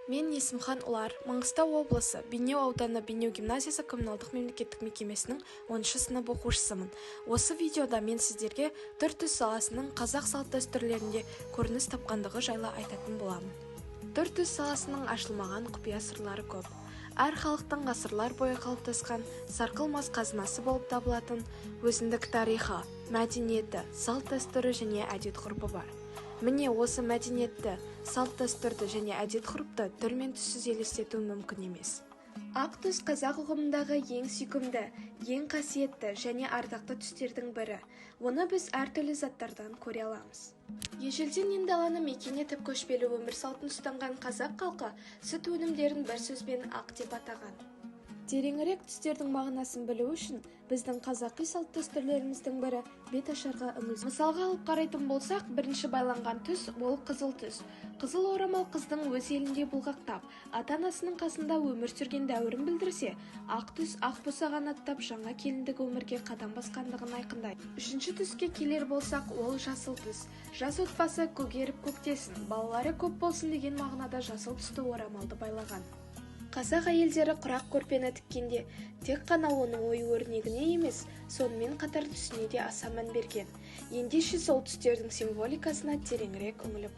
Мен Есімхан Ұлар, Маңғыстау облысы, Бейнеу ауданы, Бейнеу гимназиясы коммуналдық мемлекеттік мекемесінің 10 сынып оқушысымын. Осы видеода мен сіздерге түр-түс саласының қазақ салт-дәстүрлерінде көрініс тапқандығы жайлы айтатын боламын. Түр-түс саласының ашылмаған құпия сырлары көп. Әр халықтың ғасырлар бойы қалыптасқан сарқылмас қазынасы болып табылатын өзіндік тарихы, мәдениеті, салт-дәстүрі және әдет-ғұрпы бар. Міне, осы мәдениетті, салт-дәстүрді және әдет-ғұрыпты түр мен түссіз елестету мүмкін емес. Ақ түс — қазақ ұғымындағы ең сүйкімді, ең қасиетті және ардақты түстердің бірі. Оны біз әртүрлі заттардан көре аламыз. Ежелден ен даланы мекен етіп, көшпелі өмір салтын ұстанған қазақ халқы сүт өнімдерін бір сөзбен ақ деп атаған. Тереңірек түстердің мағынасын білу үшін біздің қазақи салт-дәстүрлеріміздің бірі — беташарға үңілсек. Мысалға алып қарайтын болсақ, бірінші байланған түс — ол қызыл түс. Қызыл орамал қыздың өз елінде бұлғақтап, ата-анасының қасында өмір сүрген дәуірін білдірсе, ақ түс ақ босағаны аттап, жаңа келіндік өмірге қадам басқандығын айқындайды. Үшінші түске келер болсақ, ол жасыл түс. Жас отбасы көгеріп көктесін, балалары көп болсын деген мағынада жасыл түсті орамалды байлаған. Қазақ әйелдері құрақ көрпені тіккенде тек қана оның ою-өрнегіне емес, сонымен қатар түсіне де аса мән берген. Ендеше, сол түстердің символикасына тереңірек үңіліп